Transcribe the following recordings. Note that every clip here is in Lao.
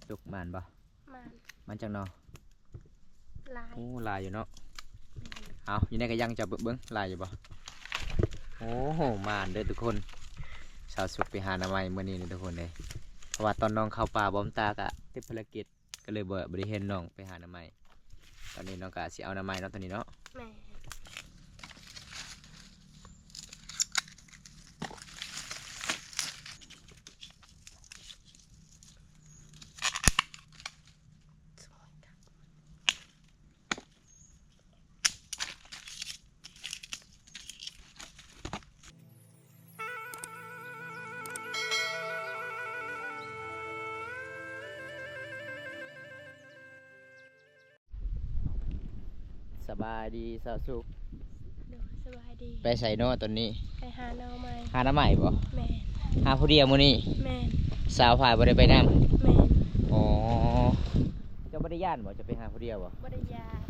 ສຸກ ໝານບໍ່? ໝານ ໝານຈັກໜໍ່? ຫຼາຍ ໂອ້ ຫຼາຍຢູ່ເນາະ. ເອົາ ຢູ່ໃນກະຍັງ ເຈົ້າເບິ່ງ ເບິ່ງ ຫຼາຍຢູ່ບໍ່? ໂອ້ໂຫ ໝານເດີທຸກຄົນ. ສາວສຸກໄປຫາໜໍ່ໄມ້ມື້ນີ້ເດີທຸກຄົນເດີ ເພາະວ່າຕອນນ້ອງເຂົ້າປ່າ ບ່າວຕາກະຕິດພາລະກິດ ກໍເລີຍບໍ່ ບໍ່ໄດ້ເຫັນນ້ອງໄປຫາໜໍ່ໄມ້. ຕອນນີ້ນ້ອງກະຊິເອົາໜໍ່ໄມ້ເນາະ ຕອນນີ້ເນາະ. ແມ່ນ ສະບາຍດີສາວສຸກ. ໂດຍ ສະບາຍດີ. ໄປໃສເນາະຕອນນີ້? ໄປຫາໜໍ່ໄມ້. ຫາໜໍ່ໄມ້ບໍ່? ແມ່ນ. ຫາຜູ້ດຽວມື້ນີ້? ແມ່ນ. ສາວພາບໍ່ໄດ້ໄປນຳ? ແມ່ນ. ອໍ ເຈົ້າບໍ່ໄດ້ຢ້ານບໍ່? ເຈົ້າໄປຫາຜູ້ດຽວບໍ່? ບໍ່ໄດ້ຢ້ານ.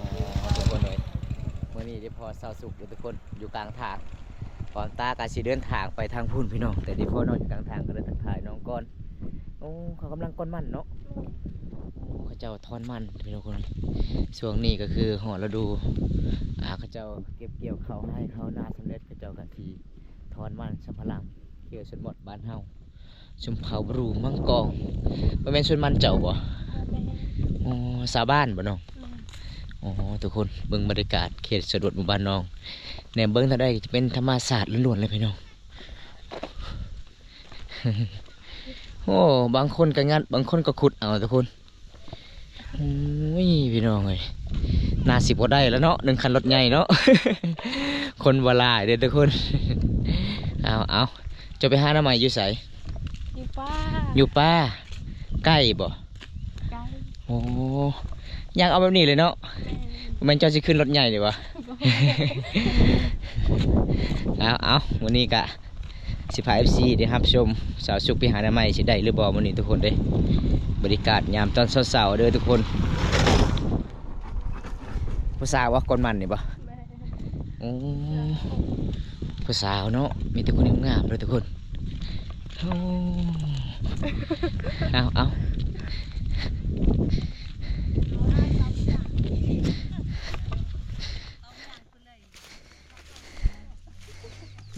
ອໍ ທຸກຄົນເອີຍ ມື້ນີ້ໄດ້ພໍ້ສາວສຸກເດີທຸກຄົນ ຢູ່ກາງທາງ. ບ່າວຕາກະຊິເດີນທາງໄປທາງພຸ້ນພີ່ນ້ອງ ແຕ່ໄດ້ພໍ້ນ້ອງຢູ່ກາງທາງ ກໍເລີຍທັກທາຍນ້ອງກ່ອນ. ໂອ້ ເຂົາກຳລັງກ່ອນມັນເນາະ. ໂອ້ ເຂົາເຈົ້າຖອນມັນພີ່ນ້ອງຄົນ. ຊ່ວງນີ້ກໍຄືຮອດລະດູ ອ່າ ເຂົາເຈົ້າເກັບກ່ຽວເຂົ້າໄຮ່ເຂົ້ານາສຳເລັດ ເຂົາເຈົ້າກໍຊິຖອນມັນສຳປະຫຼັງ. ເຂດຊົນນະບົດບ້ານເຮົາ ຊົນເຜົ່າບຣູມັງກອງ ບໍ່ແມ່ນສວນມັນເຈົ້າບໍ່? ບໍ່ແມ່ນ. ອໍ ຊາວບ້ານບໍ່ນ້ອງ? ແມ່ນ. ອໍ ທຸກຄົນເບິ່ງບັນຍາກາດເຂດຊົນນະບົດໝູ່ບ້ານນ້ອງ ແນມເບິ່ງທາງໃດກໍຈະເປັນທຳມະຊາດລ້ວນໆເລີຍພີ່ນ້ອງ. ໂອ້ ບາງຄົນກໍງັດ ບາງຄົນກໍຂຸດເອົາທຸກຄົນ. ໂອ້ຍ ພີ່ນ້ອງເອີຍ ໜ້າຊິບໍ່ໄດ້ແລ້ວເນາະ ໜຶ່ງຄັນລົດໃຫຍ່ເນາະ. ຄົນບໍ່ຫຼາຍເດ້ທຸກຄົນ. ເອົາ ເອົາ ເຈົ້າໄປຫາໜໍ່ໄມ້ຢູ່ໃສ? ຢູ່ປ່າ. ຢູ່ປ່າ? ໃກ້ບໍ່? ໃກ້. ໂອ້ ຍ່າງເອົາແບບນີ້ເລີຍເນາະ. ແມ່ນ. ບໍ່ແມ່ນເຈົ້າຊິຂຶ້ນລົດໃຫຍ່ເດ້ບໍ່? ເອົາ ເອົາ ມື້ນີ້ກະ ຊິພາເອັຟຊີໄດ້ຮັບຊົມສາວສຸກໄປຫາໜໍ່ໄມ້ຊິໄດ້ຫຼືບໍ່ມື້ນີ້ທຸກຄົນເດ້. ບັນຍາກາດຍາມຕອນເຊົ້າໆເດີທຸກຄົນ. ຜູ້ສາວບໍ່ ກ່ອນມັນນີ້ບໍ່? ແມ່ນ. ໂອ້ ຜູ້ສາວເນາະ ມີແຕ່ຄົນງາມໆເດີທຸກຄົນ. ໂອ້ ເອົາ ເອົາ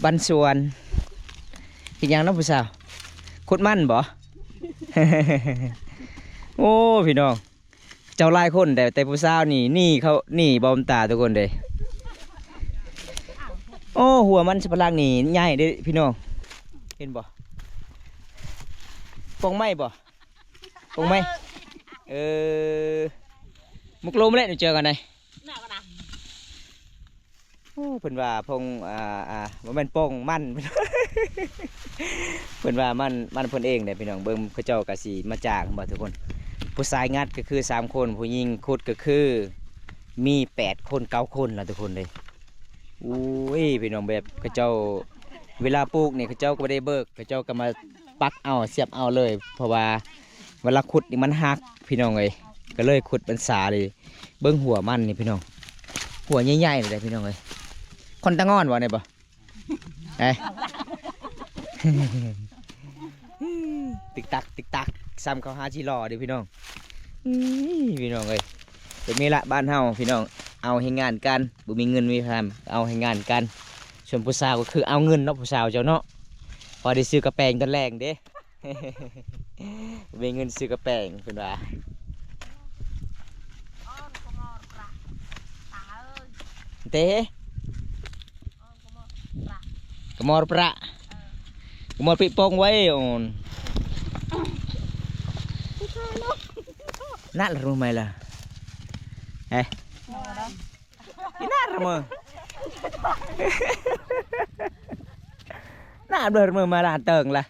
ບ້ານສວນ ເຮັດຫຍັງເນາະຜູ້ສາວ? ຂຸດມັນບໍ່? ໂອ້ ພີ່ນ້ອງ ເຈົ້າຫຼາຍຄົນ ແຕ່ ແຕ່ຜູ້ສາວນີ້ໜີເຂົາ ໜີບໍ່ຕາທຸກຄົນເດ້. ໂອ້ ຫົວມັນສຳປະຫຼັງນີ້ໃຫຍ່ເດ້ພີ່ນ້ອງ ເຫັນບໍ່? ປ່ອງໄມ້ບໍ່? ປ່ອງໄມ້ ເອີ ໝົກໂລມແຫຼະ ເຈີກັນໄດ. ໂອ້ ເພິ່ນວ່າພົງ ອ່າ ອ່າ ບໍ່ແມ່ນປ່ອງມັນ ເພິ່ນວ່າມັນ ມັນເພິ່ນເອງເດ້ພີ່ນ້ອງ. ເບິ່ງເຂົາເຈົ້າກະຊິມາຈ້າງບໍ່ທຸກຄົນ. ຜູ້ຊາຍງັດກໍຄືສາມຄົນ ຜູ້ຍິງຂຸດກໍຄືມີແປດຄົນເກົ້າຄົນລະທຸກຄົນເດ້. ໂອ້ຍ ພີ່ນ້ອງ ແບບເຂົາເຈົ້າ ເວລາປູກນີ້ເຂົາເຈົ້າກໍບໍ່ໄດ້ເບີກ ເຂົາເຈົ້າກໍມາປັກເອົາ ສຽບເອົາເລີຍ ເພາະວ່າ ເວລາຂຸດນີ້ມັນຫັກພີ່ນ້ອງເອີຍ ກໍເລີຍຂຸດມັນສາເລີຍ. ເບິ່ງຫົວມັນນີ້ພີ່ນ້ອງ ຫົວໃຫຍ່ໆເລີຍພີ່ນ້ອງເອີຍ. ຄົນຕາງອນບໍ່ນີ້ບໍ່? ເອີ ຕຶກຕັກ ຕຶກຕັກ ສ່ຳເຂົາຫາຊິຫຼໍ່ເດ້ພີ່ນ້ອງ. ອື ພີ່ນ້ອງເອີຍ ແບບນີ້ລະບ້ານເຮົາພີ່ນ້ອງ ເອົາແຮງງານກັນ ບໍ່ມີເງິນມີຄຳ ເອົາແຮງງານກັນ. ສ່ວນຜູ້ສາວກໍຄືເອົາເງິນເນາະ ຜູ້ສາວເຈົ້າເນາະ ພໍໄດ້ຊື້ກະແປງຕອນແລງເດ້. ບໍ່ມີເງິນຊື້ກະແປງເພິ່ນວ່າ ເຕ ກະມໍປະ ກະມໍປິໂປ່ງໄວ້ອອນ ນັດລະຮູ້ໄໝລະ ເອີ ອີ່ໜ້າລະເມີ ໜ້າເບລີເມີມາລານເຕີງລະ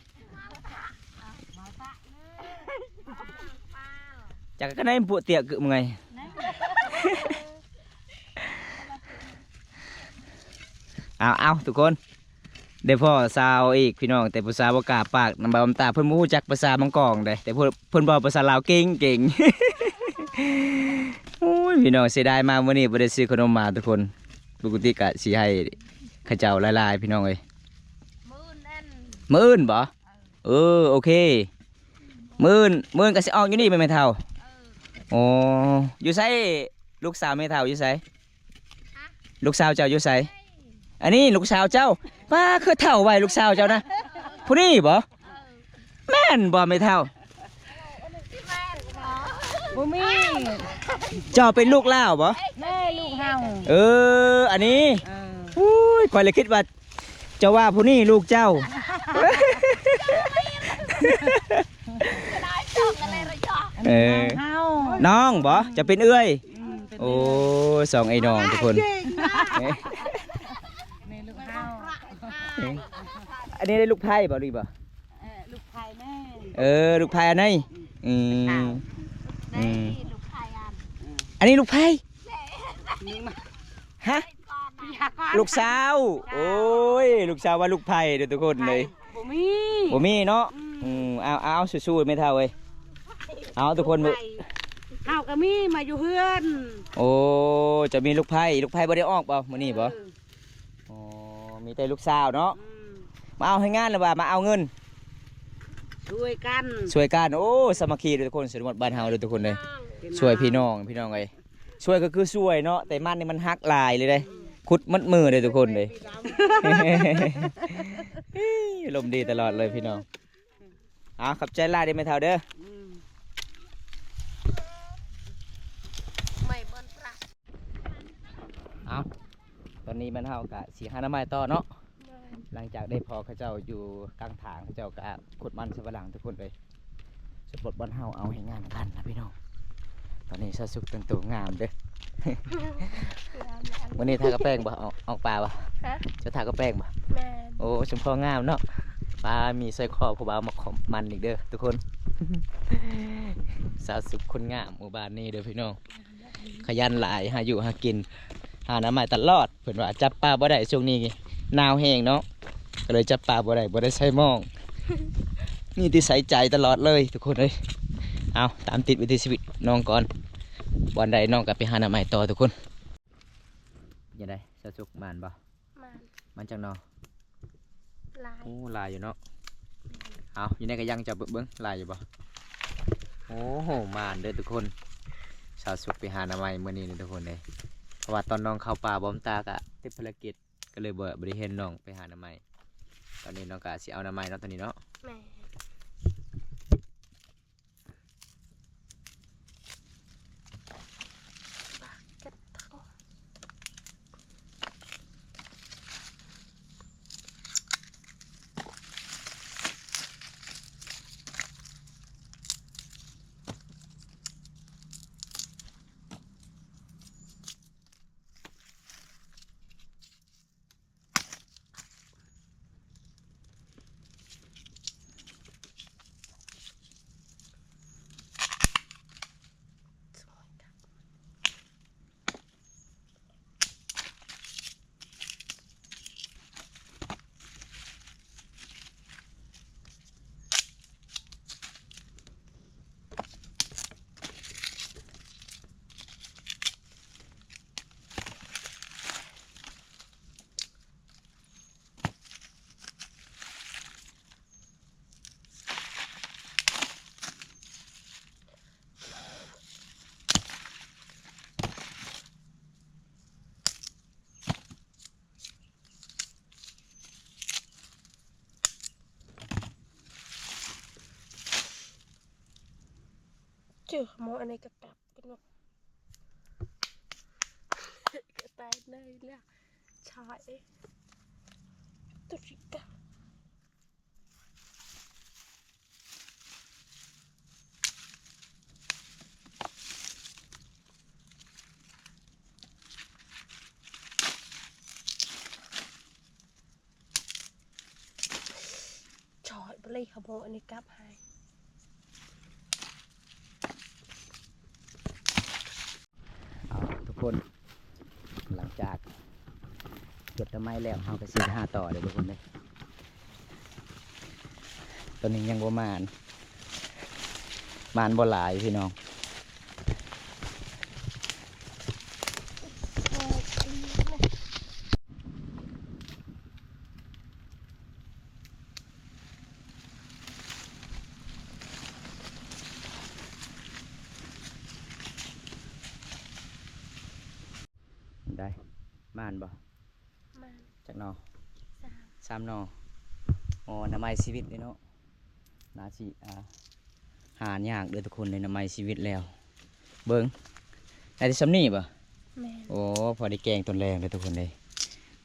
ຈັກກະໄນປຸເຕຍກຶມໄງ. ເອົາໆ ທຸກຄົນ ໄດ້ພໍ້ສາວອີກພີ່ນ້ອງ ແຕ່ຜູ້ສາວບໍ່ກ້າປາກນຳເວົ້ານຳຕາ ເພິ່ນບໍ່ຮູ້ຈັກພາສາມັງກອງເດ້ ແຕ່ເພິ່ນ ເພິ່ນເວົ້າພາສາລາວເກັ່ງໆ. ໂອ້ຍ ພີ່ນ້ອງ ເສຍດາຍມາມື້ນີ້ບໍ່ໄດ້ຊື້ຂະໜົມມາທຸກຄົນ ປົກກະຕິກະຊິໃຫ້ເຂົາເຈົ້າຫຼາຍໆ ພີ່ນ້ອງເອີຍ. ມື້ອື່ນແມ່ນ ມື້ອື່ນບໍ່? ເອີ ໂອເຄ. ມື້ອື່ນ ມື້ອື່ນກໍຊິອອກຢູ່ນີ້ແມ່ນ ແມ່ເຖົ້າ? ໂອ້ ຢູ່ໃສ? ລູກສາວແມ່ເຖົ້າຢູ່ໃສ? ລູກສາວເຈົ້າຢູ່ໃສ? ອັນນີ້ລູກສາວເຈົ້າ? ປ້າ ຄືເຖົ້າໄວລູກສາວເຈົ້ານະ. ຜູ້ນີ້ບໍ? ແມ່ນບໍ່ແມ່ເຖົ້າ? ບໍ່ມີ. ເຈົ້າເປັນລູກລາວບໍ່? ແມ່ ລູກເຮົາ. ເອີ ອັນນີ້. ເອີ ໂອ້ຍ ຂ້ອຍລະຄິດວ່າ ເຈົ້າວ່າຜູ້ນີ້ລູກເຈົ້າ. ເອີ ນ້ອງເຮົາ. ນ້ອງບໍ່? ຈະເປັນເອື້ອຍ. ອືມ ເປັນເອື້ອຍ. ໂອ້ຍ ສອງໄອ້ນ້ອງທຸກຄົນ. ເອີ ແມ່ລູກເຮົາ. ອັນນີ້ໄດ້ລູກໃພ້ບໍ່ ຫຼືບໍ່? ເອີ ລູກໃພ້ແມ່. ເອີ ລູກໃພ້ອັນນີ້. ອືມ ອືມ ລູກໃພ້ອັນ ອັນນີ້ລູກໃພ້. ຮະ? ລູກສາວ. ໂອ້ຍ ລູກສາວວ່າລູກໃພ້ເດີ້ທຸກຄົນເລີຍ. ບໍ່ມີ ບໍ່ມີເນາະ. ອືມ ອືມ ເອົາ ເອົາ ສູ້ໆ ແມ່ເຖົ້າເອີຍ. ເອົາ ທຸກຄົນ ເຮົາກໍມີມາຢູ່ເຮືອນ. ໂອ້ ຈະມີລູກໃພ້ ລູກໃພ້ບໍ່ໄດ້ອອກບໍ່ມື້ນີ້ບໍ່? ເອີ ອໍ ມີແຕ່ລູກສາວເນາະ. ອືມ ມາເອົາແຮງງານ ຫຼືວ່າມາເອົາເງິນ? ຊ່ວຍກັນ ຊ່ວຍກັນ. ໂອ້ ສາມັກຄີເດີ້ທຸກຄົນ ຊົນນະບົດບ້ານເຮົາເດີ້ທຸກຄົນເອີຍ. ຊ່ວຍພີ່ນ້ອງ ພີ່ນ້ອງເອີຍ. ຊ່ວຍກໍຄືຊ່ວຍເນາະ ແຕ່ມັນນີ້ມັນຫັກຫຼາຍເລີຍເດ້. ອືມ ຂຸດໝົດມືເດ້ທຸກຄົນເດ້. ອາລົມດີຕະຫຼອດເລີຍພີ່ນ້ອງ. ເອົາ ຂອບໃຈຫຼາຍເດີ້ແມ່ເຖົ້າເດີ້. ອືມ ເອົາ ຕອນນີ້ແມ່ນເຮົາກະຊິຫາໜໍ່ໄມ້ຕໍ່ເນາະ. ແມ່ນ. ຫຼັງຈາກໄດ້ພໍ້ເຂົາເຈົ້າຢູ່ກາງທາງ ເຂົາເຈົ້າກະຂຸດມັນສຳປະຫຼັງທຸກຄົນເອີຍ. ສົມມຸດບ້ານເຮົາເອົາແຮງງານກັນນະພີ່ນ້ອງ. ຕອນນີ້ສາວສຸກແຕ່ງຕົວງາມເດີ້. ງາມໆ ມື້ນີ້ທາກະແປ້ງບໍ່? ອອກ ອອກປ່າບໍ່? ຮະ? ເຈົ້າທາກະແປ້ງບໍ່? ແມ່ນ. ໂອ້ ສົມພໍງາມເນາະ. ປ້າ ມີສ້ອຍຄໍຜູ້ບ່າວມາຂອບມັນອີກເດີ້ທຸກຄົນ. ສາວສຸກຄົນງາມໝູ່ບ້ານນີ້ເດີ້ພີ່ນ້ອງ. ຂະຫຍັນຫຼາຍ ຫາຢູ່ຫາກິນ ຫາໜໍ່ໄມ້ຕະຫຼອດ. ເພິ່ນວ່າຈັບປາບໍ່ໄດ້ ຊ່ວງນີ້ໜາວແຮງເນາະ ກໍເລີຍຈັບປາບໍ່ໄດ້ ບໍ່ໄດ້ໃສ່ມອງ. ມີແຕ່ໃສ່ໃຈຕະຫຼອດເລີຍທຸກຄົນເອີຍ. ເອົາ ຕາມຕິດວິຖີຊີວິດນ້ອງກ່ອນ. ບ່ອນໃດນ້ອງກໍໄປຫາໜໍ່ໄມ້ຕໍ່ທຸກຄົນ. ເປັນຈັ່ງໃດ ສາວສຸກ ໝານບໍ່? ໝານ. ໝານຈັກໜໍ່? ຫຼາຍ. ໂອ້ ຫຼາຍຢູ່ເນາະ. ແມ່ນ. ເອົາ ຢູ່ໃນກະຍັງເຈົ້າເບິ່ງ ເບິ່ງ ຫຼາຍຢູ່ບໍ່? ໂອ້ໂຫ ໝານເດີ້ທຸກຄົນ. ສາວສຸກໄປຫາໜໍ່ໄມ້ມື້ນີ້ເດີ້ທຸກຄົນເອີຍ. ເພາະວ່າຕອນນ້ອງເຂົ້າປ່າບ່ອນຕາກະຕິດພາລະກິດ ກໍເລີຍບໍ່ ບໍ່ໄດ້ເຫັນນ້ອງໄປຫາໜໍ່ໄມ້. ຕອນນີ້ນ້ອງກະຊິເອົາໜໍ່ໄມ້ເນາະ ຕອນນີ້ເນາະ. ແມ່ນ. ເຈີໝໍອັນນີ້ກະຕັບກັນເນາະ ກະຕາຍໃນລະຊາຍຕຸຊິກະ. ຊອຍບໍ່ເລີຍ ເຮົາບໍ່ເອົາອັນນີ້ກັບໃຫ້. ເອົາ ທຸກຄົນ ຫຼັງຈາກເກັບໜໍ່ໄມ້ແລ້ວ ເຮົາກໍຊິໄປຫາຕໍ່ເດີ້ທຸກຄົນເດີ້. ຕອນນີ້ຍັງບໍ່ໝານ ໝານບໍ່ຫຼາຍພີ່ນ້ອງ. ເ ມານບໍ່? ມານ. ຈັກໜໍ່? ສາມ. ສາມໜໍ່. ອໍ ໜໍ່ໄມ້ຊີວິດເດ້ເນາະ. ໜ້າຊິ ອ່າ ຫາຍາກເດີທຸກຄົນເດີ ໜໍ່ໄມ້ຊີວິດແລ້ວ. ເບິ່ງ ໄດ້ແຕ່ຊ່ຳນີ້ບໍ່? ແມ່ນ. ໂອ້ ພໍໄດ້ແກງຕອນແລງເດີທຸກຄົນເດີ.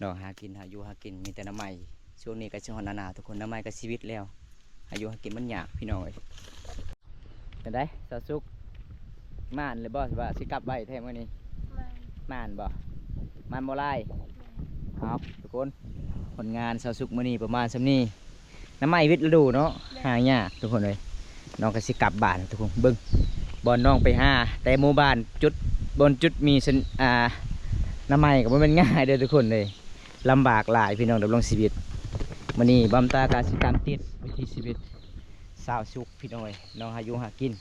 ດອກຫາກິນ ຫາຢູ່ຫາກິນ ມີແຕ່ໜໍ່ໄມ້. ຊ່ວງນີ້ກໍຊິຮອດໜ້າໜາວທຸກຄົນ ໜໍ່ໄມ້ກໍຊີວິດແລ້ວ. ຫາຢູ່ຫາກິນມັນຍາກພີ່ນ້ອງເອີຍ. ຈັ່ງໃດສາວສຸກ ໝານຫຼືບໍ່ ວ່າຊິກັບໄວແທ້ມື້ນີ້? ໝານ. ໝານບໍ່? ໝານບໍ່ຫຼາຍ? ແມ່ນ. ເອົາທຸກຄົນ ຜົນງານສາວສຸກມື້ນີ້ປະມານຊ່ຳນີ້. ໜໍ່ໄມ້ວິດລະດູເນາະ. ແມ່ນ. ຫາຍາກທຸກຄົນເອີຍ. ນ້ອງກໍຊິກັບບ້ານທຸກຄົນ. ເບິ່ງບ່ອນນ້ອງໄປຫາ ແຕ່ໝູ່ບ້ານຈຸດ ບ່ອນຈຸດມີເສັ້ນ ອ່າ ໜໍ່ໄມ້ກໍບໍ່ແມ່ນງ່າຍເດີທຸກຄົນເອີຍ. ລຳບາກຫຼາຍພີ່ນ້ອງ ດຳລົງຊີວິດ. ມື້ນີ້ບຳຕາກໍຊິຕາມຕິດວິຖີຊີວິດສາວສຸກພີ່ນ້ອງເອີຍ. ນ້ອງຫາຢູ່ຫາກິນ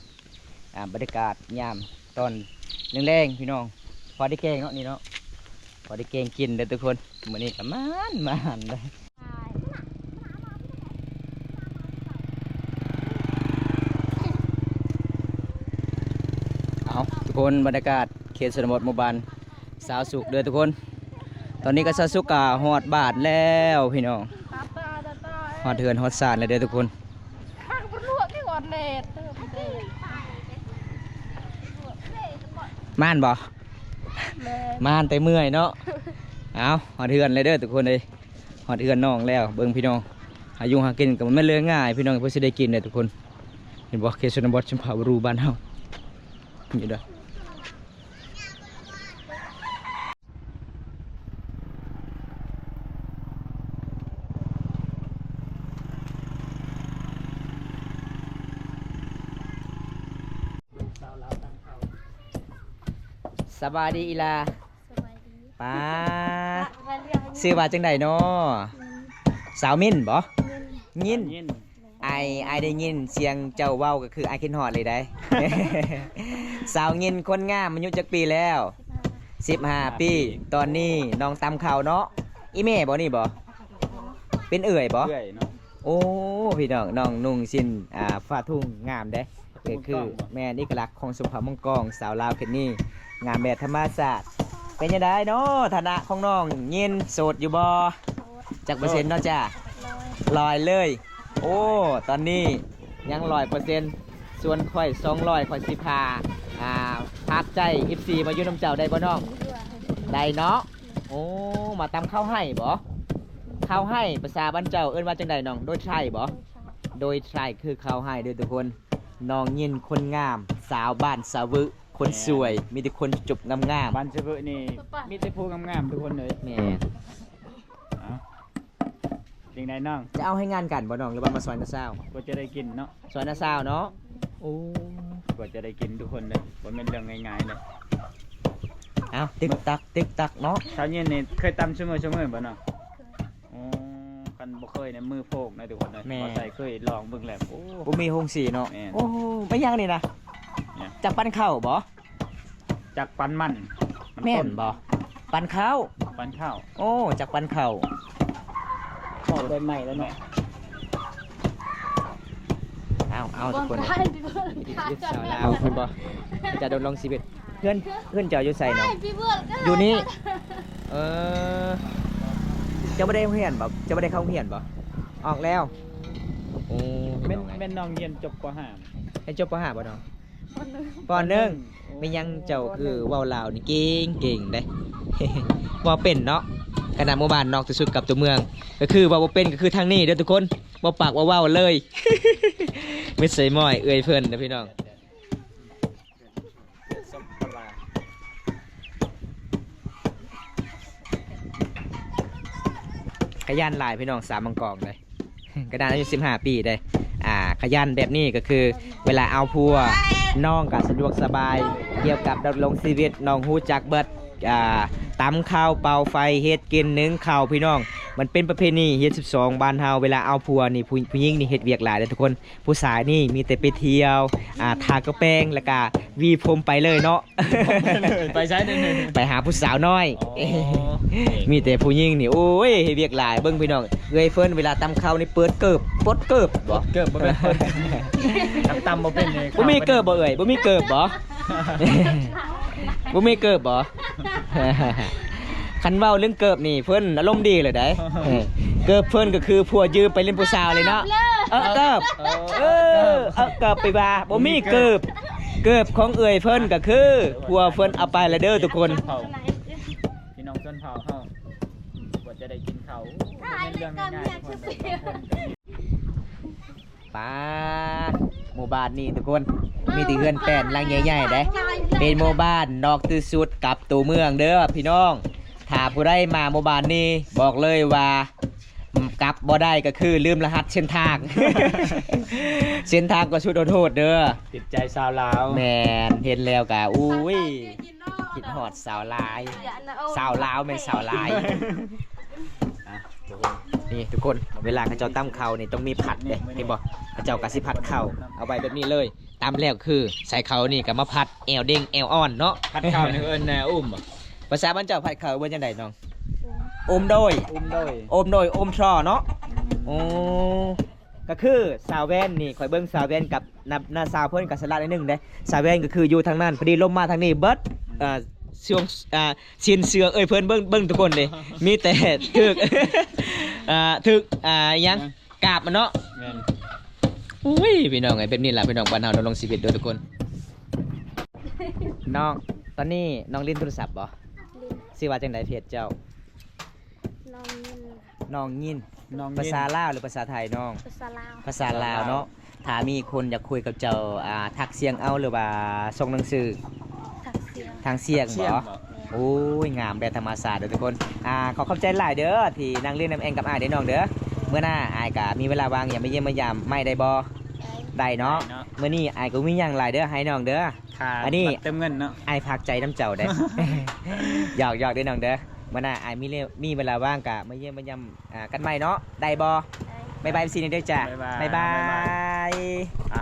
ອ່າ ບັນຍາກາດຍາມຕອນແລງໆ ພີ່ນ້ອງ. ພໍໄດ້ແກງເນາະນີ້ເນາະ ພໍໄດ້ແກງກິນເດີທຸກຄົນ. ມື້ນີ້ກໍໝານໆ ເດີ. ເອົາທຸກຄົນ ບັນຍາກາດເຂດຊົນນະບົດ ໝູ່ບ້ານ ສາວສຸກເດີທຸກຄົນ. ຕອນນີ້ກໍສາວສຸກກໍຮອດບ້ານແລ້ວພີ່ນ້ອງ ຮອດເຮືອນຮອດຊານແລ້ວເດີທຸກຄົນ. ມານບໍ່? ແມ່ນ. ມານແຕ່ເມື່ອຍເນາະ. ເອົາ ຮອດເຮືອນແລ້ວເດີທຸກຄົນເອີຍ. ຮອດເຮືອນນ້ອງແລ້ວ. ເບິ່ງພີ່ນ້ອງ ຫາຢູ່ຫາກິນກໍບໍ່ແມ່ນເລື່ອງງ່າຍພີ່ນ້ອງ ເພື່ອຊິໄດ້ກິນເດີທຸກຄົນ. ເຫັນບໍ່ ເຂດຊົນນະບົດ ຊຳພະວະຣູ ບ້ານເຮົາ. ນີ້ເດີ. ສະບາຍດີອີ່ຫຼ້າ. ສະບາຍດີ. ປ້າ ຊື່ວ່າຈັ່ງໃດນໍ? ສາວມິນບໍ? ຍິນ. ຍິນ. ອ້າຍ ອ້າຍໄດ້ຍິນສຽງເຈົ້າເວົ້າກໍຄືອ້າຍຄິດຮອດເລີຍໄດ໋. ສາວຍິນຄົນງາມ ອາຍຸຈັກປີແລ້ວ? ສິບຫ້າ ສິບຫ້າປີ. ຕອນນີ້ນ້ອງຕຳເຂົ້າເນາະ. ອີ່ແມ່ບໍນີ້ບໍ? ເປັນເອື້ອຍບໍ? ເອື້ອຍເນາະ. ໂອ້ ພີ່ນ້ອງ ນ້ອງນຸ່ງສິ້ນ ອ່າ ຜ້າທຸງງາມເດ້. ກໍຄືແມ່ນເອກະລັກຂອງຊົນເຜົ່າມົ້ງກອງ ຊາວລາວເຂດນີ້ ງາມແບບທຳມະຊາດ. ເປັນຈັ່ງໃດເນາະ ຖານະຂອງນ້ອງຍິນ ໂສດຢູ່ບໍ່? ໂສດ. ຈັກເປີເຊັນເນາະຈ້າ? ຮ້ອຍ. ຮ້ອຍເລີຍ. ໂອ້ ຕອນນີ້ຍັງຮ້ອຍເປີເຊັນ. ສ່ວນຂ້ອຍສອງຮ້ອຍ ຂ້ອຍຊິພາ ອ່າ ພາກໃຈ ເອັຟຊີ ມາຢູ່ນຳເຈົ້າໄດ້ບໍ່ນ້ອງ? ໄດ້ເນາະ. ໂອ້ ມາຕຳເຂົ້າໄຮ່ບໍ? ເຂົ້າໄຮ່ ພາສາບ້ານເຈົ້າເອີ້ນວ່າຈັ່ງໃດນ້ອງ? ໂດຍໄທບໍ? ໂດຍໄທ ຄືເຂົ້າໄຮ່ເດີທຸກຄົນ. ນ້ອງຍິນຄົນງາມ ສາວບ້ານສະວຶ ຄົນສວຍ ມີແຕ່ຄົນຈົບງາມໆ. ບ້ານສະວຶນີ້ມີແຕ່ຜູ້ງາມໆ ທຸກຄົນເອີຍ. ແມ່ນ. ເອົ້າ ຈັ່ງໃດນ້ອງ ຈະເອົາໃຫ້ງານກັນບໍ່ນ້ອງ ຫຼືວ່າມາຊ່ອຍນ້າສາວ? ກວ່າຈະໄດ້ກິນເນາະ ຊ່ອຍນ້າສາວເນາະ. ໂອ້ ກວ່າຈະໄດ້ກິນທຸກຄົນເດີ ບໍ່ແມ່ນເລື່ອງງ່າຍໆເດີ. ເອົ້າ ຕຶກຕັກ ຕຶກຕັກເນາະ. ສາວຍິນນີ້ເຄີຍຕຳຊຸມື້ ຊຸມື້ບໍ່ນ້ອງ? ໂອ້ ຄັນບໍ່ເຄີຍນີ້ມືໂພກນະທຸກຄົນເດີ. ແມ່ນ. ບໍ່ໃສ່ເຄີຍລອງເບິ່ງແລ້ວ. ໂອ້ ບໍ່ມີໂຮງສີເນາະ. ແມ່ນ. ໂອ້ ແມ່ນຫຍັງນີ້ນະ? ຫຍັງ? ຈັກປັ່ນເຂົ້າບໍ? ຈັກປັ່ນມັນ. ແມ່ນບໍ່? ປັ່ນເຂົ້າ. ປັ່ນເຂົ້າ. ໂອ້ ຈັກປັ່ນເຂົ້າ. ເຂົ້າໄດ້ໃໝ່ແລ້ວເນາະ. ເອົາ ເອົາ ທຸກຄົນ ວິຖີຊີວິດສາວລາວ ເຫັນບໍ່? ຈະດຳລົງຊີວິດ. ເຮືອນ ເຮືອນເຈົ້າຢູ່ໃສເນາະ? ຢູ່ນີ້. ເອີ ເຈົ້າບໍ່ໄດ້ໂຮງຮຽນບໍ? ເຈົ້າບໍ່ໄດ້ເຂົ້າໂຮງຮຽນບໍ? ອອກແລ້ວ. ໂອ້ ແມ່ນ ແມ່ນນ້ອງຮຽນຈົບ ປໍຫ້າ ຮຽນຈົບ ປໍຫ້າ ບໍ່ນ້ອງ? ປໍໜຶ່ງ. ໂອ້ ແມ່ນຫຍັງເຈົ້າຄືເວົ້າລາວນີ້ເກັ່ງເກັ່ງເດ້. ເວົ້າເປັນເນາະ. ຂະໜາດໝູ່ບ້ານນອກທີ່ສຸດກັບຕົວເມືອງ ກໍຄືເວົ້າບໍ່ເປັນ ກໍຄືທາງນີ້ເດີທຸກຄົນ. ບໍ່ປາກບໍ່ເວົ້າເລີຍ. ມິດໃສ່ໝ້ອຍເອື້ອຍເພິ່ນເດີພີ່ນ້ອງ. ຂະຫຍັນຫຼາຍພີ່ນ້ອງ ສາວມັງກອງເດ້. ກະດານອາຍຸສິບຫ້າປີເດ້. ອ່າ ຂະຫຍັນແບບນີ້ກໍຄືເວລາເອົາຜົວ ນ້ອງກໍສະດວກສະບາຍ ກ່ຽວກັບດຳລົງຊີວິດ ນ້ອງຮູ້ຈັກເບິດ. ອ່າ ຕຳເຂົ້າ ເປົ່າໄຟ ເຮັດກິນ ໜຶ້ງເຂົ້າ ພີ່ນ້ອງ. ມັນເປັນປະເພນີຮຽນສິບສອງບ້ານເຮົາ. ເວລາເອົາຜົວນີ້ ຜູ້ ຜູ້ຍິງນີ້ເຮັດວຽກຫຼາຍເດ້ທຸກຄົນ. ຜູ້ຊາຍນີ້ມີແຕ່ໄປທ່ຽວ ອ່າ ທາກະແປງ ແລ້ວກະຫວີຜົມໄປເລີຍເນາະ. ໄປໃສເດີ? ໄປຫາຜູ້ສາວນ້ອຍ. ອໍ ມີແຕ່ຜູ້ຍິງນີ້ ໂອ້ຍ ເຮັດວຽກຫຼາຍ. ເບິ່ງພີ່ນ້ອງ ເອື້ອຍເພິ່ນເວລາຕຳເຂົ້ານີ້ເປີດເກີບ ປົດເກີບບໍ? ເກີບບໍ່ແມ່ນເປີດ. ຄັນຕຳບໍ່ເປັນນີ້ ບໍ່ມີເກີບບໍ່ເອື້ອຍ? ບໍ່ມີເກີບບໍ່? ບໍ່ມີເກີບບໍ່? ຄັນເວົ້າເລື່ອງເກີບນີ້ ເພິ່ນອາລົມດີເລີຍໃດ໋. ເອີ ເກີບເພິ່ນກໍຄືຜົວຢືມໄປຫຼິ້ນຜູ້ສາວເລີຍເນາະ. ເອີ ເກີບ ເອີ ເອີ ເກີບໄປວ່າບໍ່ມີເກີບ ເກີບຂອງເອື້ອຍເພິ່ນກໍຄືຜົວເພິ່ນເອົາໄປແລ້ວເດີທຸກຄົນ. ພີ່ນ້ອງຊົນເຜົ່າເຮົາ ກວ່າຈະໄດ້ກິນເຂົ້າ ເປັນເລື່ອງງ່າຍໆ ທຸກຄົນ. ປາດ ໝູ່ບ້ານນີ້ທຸກຄົນ ມີແຕ່ເຮືອນແປ້ນຫຼັງໃຫຍ່ໆເດ້. ເປັນໝູ່ບ້ານນອກທີ່ສຸດກັບຕົວເມືອງເດີພີ່ນ້ອງ. ຖ້າຜູ້ໃດມາໝູ່ບ້ານນີ້ ບອກເລີຍວ່າ ອືມ ກັບບໍ່ໄດ້ກໍຄືລືມລະຫັດເສັ້ນທາງ. ເສັ້ນທາງກໍສຸດໂຫດໆເດີ. ຕິດໃຈສາວລາວ. ແມ່ນ ເຫັນແລ້ວກໍ ອຸ້ຍ ຄິດຮອດສາວລາຍ ສາວລາວແມ່ນສາວລາຍ. ອ່ະ ນີ້ທຸກຄົນ ເວລາເຂົາເຈົ້າຕຳເຂົ້ານີ້ຕ້ອງມີຜັດເດ້ ເຫັນບໍ່? ເຂົາເຈົ້າກໍຊິຜັດເຂົ້າ ເອົາໄວ້ແບບນີ້ເລີຍ. ຕຳແລ້ວຄືໃສ່ເຂົ້ານີ້ກໍມາຜັດແອວເດ້ງແອວອ່ອນເນາະ. ຜັດເຂົ້ານີ້ເອີ້ນແນວອຸ້ມບໍ່? ພາສາບ້ານເຈົ້າຜັດເຂົ້າເອີ້ນຈັ່ງໃດນ້ອງ? ອຸ້ມໂດຍ ອຸ້ມໂດຍ ອຸ້ມໂດຍ ອຸ້ມທໍ່ເນາະ. ອືມ ໂອ້ ກໍຄືສາວແວ່ນນີ້ ຂ້ອຍເບິ່ງສາວແວ່ນກັບນ້າ ນ້າສາວເພິ່ນກໍສະຫຼາດໜ້ອຍໜຶ່ງເດ້. ສາວແວ່ນກໍຄືຢູ່ທາງນັ້ນ ພໍດີລົມມາທາງນີ້ເບິດ. ອືມ ເອີ ຊ່ວງ ອ່າ ຊິນເຊື່ອເອີຍເພິ່ນເບິ່ງ ເບິ່ງທຸກຄົນເດ້ ມີແຕ່ຖືກ ອ່າ ຖືກ ອ່າ ຫຍັງ ກາບມັນເນາະ. ແມ່ນ ອຸ້ຍ ພີ່ນ້ອງເອີຍ ແບບນີ້ລະພີ່ນ້ອງ ບ້ານເຮົາດຳລົງຊີວິດເດີທຸກຄົນ. ນ້ອງ ຕອນນີ້ນ້ອງຫຼິ້ນໂທລະສັບບໍ່? ຫຼິ້ນ. ຊື່ວ່າຈັ່ງໃດເພຈເຈົ້າ? ນ້ອງຍິນ ນ້ອງຍິນ ນ້ອງຍິນ. ພາສາລາວ ຫຼື ພາສາໄທນ້ອງ? ພາສາລາວ ພາສາລາວເນາະ. ຖ້າມີຄົນຢາກຄຸຍກັບເຈົ້າ ອ່າ ທັກສຽງເອົາ ຫຼືວ່າສົ່ງໜັງສື? ທັກສຽງ ທັກສຽງບໍ່? ແມ່ນ. ໂອ້ຍ ງາມແບບທຳມະຊາດເດີທຸກຄົນ. ອ່າ ຂໍຂອບໃຈຫຼາຍເດີ ທີ່ນັ່ງຫຼິ້ນນຳແອງກັບອ້າຍເດີນ້ອງເດີ. ມື້ໜ້າອ້າຍກະມີເວລາວ່າງ ຢາກມາຢ້ຽມມາຢາມໃໝ່ໄດ້ບໍ່? ໄດ້ ໄດ້ເນາະ ໄດ້ເນາະ. ມື້ນີ້ອ້າຍກໍບໍ່ມີຫຍັງຫຼາຍເດີ ໃຫ້ນ້ອງເດີ. ອັນນີ້ບັດເຕີມເງິນເນາະ ອ້າຍຝາກໃຈນຳເຈົ້າເດ້. ຫຍອກໆເດີນ້ອງເດີ. ມື້ໜ້າອ້າຍມີເວລາ ມີເວລາວ່າງກະມາຢ້ຽມມາຢາມ ອ່າ ກັນໃໝ່ເນາະ ໄດ້ບໍ່? ໄດ້. ບາຍບາຍ ເອັຟຊີ ນີ້ເດີຈ້າ. ບາຍບາຍ ບາຍບາຍ ບາຍບາຍ. ອ່ະ